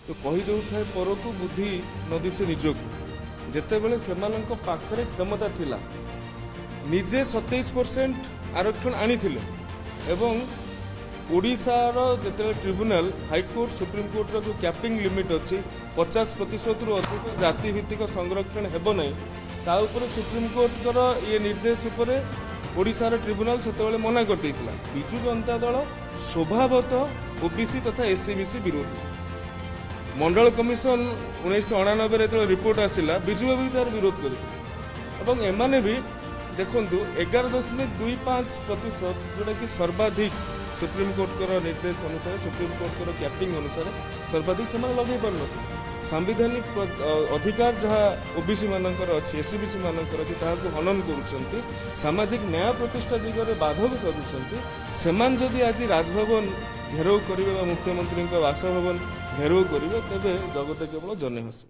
ତ କହିଦେଉଥାଏ ପରକୁ, ବୁଦ୍ଧି ନ ଦିଶେ ନିଜକୁ। ଯେତେବେଳେ ସେମାନଙ୍କ ପାଖରେ କ୍ଷମତା ଥିଲା, ନିଜେ 27% ଆରକ୍ଷଣ ଆଣିଥିଲେ ଏବଂ ଓଡ଼ିଶାର ଯେତେବେଳେ ଟ୍ରିବ୍ୟୁନାଲ, ହାଇକୋର୍ଟ, ସୁପ୍ରିମକୋର୍ଟର ଯେଉଁ କ୍ୟାପିଂ ଲିମିଟ୍ ଅଛି, 50%ରୁ ଅଧିକ ଜାତିଭିତ୍ତିକ ସଂରକ୍ଷଣ ହେବ ନାହିଁ, ତା ଉପରେ ସୁପ୍ରିମକୋର୍ଟଙ୍କର ଇଏ ନିର୍ଦ୍ଦେଶ ଉପରେ ଓଡ଼ିଶାର ଟ୍ରିବ୍ୟୁନାଲ ସେତେବେଳେ ମନା କରିଦେଇଥିଲା। ବିଜୁ ଜନତା ଦଳ ସ୍ୱଭାବତଃ ଓବିସି ତଥା ଏସ୍ଇବିସି ବିରୋଧୀ। ମଣ୍ଡଳ କମିଶନ 1989ରେ ଯେତେବେଳେ ରିପୋର୍ଟ ଆସିଲା, ବିଜୁ ବାବୁ ବି ତାର ବିରୋଧ କରିଥିଲେ। ଏବଂ ଏମାନେ ବି ଦେଖନ୍ତୁ, 11.25%, ଯେଉଁଟାକି ସର୍ବାଧିକ, ସୁପ୍ରିମକୋର୍ଟଙ୍କର ନିର୍ଦ୍ଦେଶ ଅନୁସାରେ, ସୁପ୍ରିମକୋର୍ଟଙ୍କର କ୍ୟାପିଂ ଅନୁସାରେ ସର୍ବାଧିକ, ସେମାନେ ଲଗେଇ ପାରୁନଥିଲେ। ସାମ୍ବିଧାନିକ ଅଧିକାର ଯାହା ଓବିସି ମାନଙ୍କର ଅଛି, ଏସ୍ଇବିସି ମାନଙ୍କର ଅଛି, ତାହାକୁ ହନନ କରୁଛନ୍ତି, ସାମାଜିକ ନ୍ୟାୟ ପ୍ରତିଷ୍ଠା ଦିଗରେ ବାଧକ ସାଜୁଛନ୍ତି। ସେମାନେ ଯଦି ଆଜି ରାଜଭବନ ଘେରାଉ କରିବେ ବା ମୁଖ୍ୟମନ୍ତ୍ରୀଙ୍କ ବାସଭବନ ଘେରାଉ କରିବେ, ତେବେ ଜଗତ କେବଳ ଜନେ ହସିବ।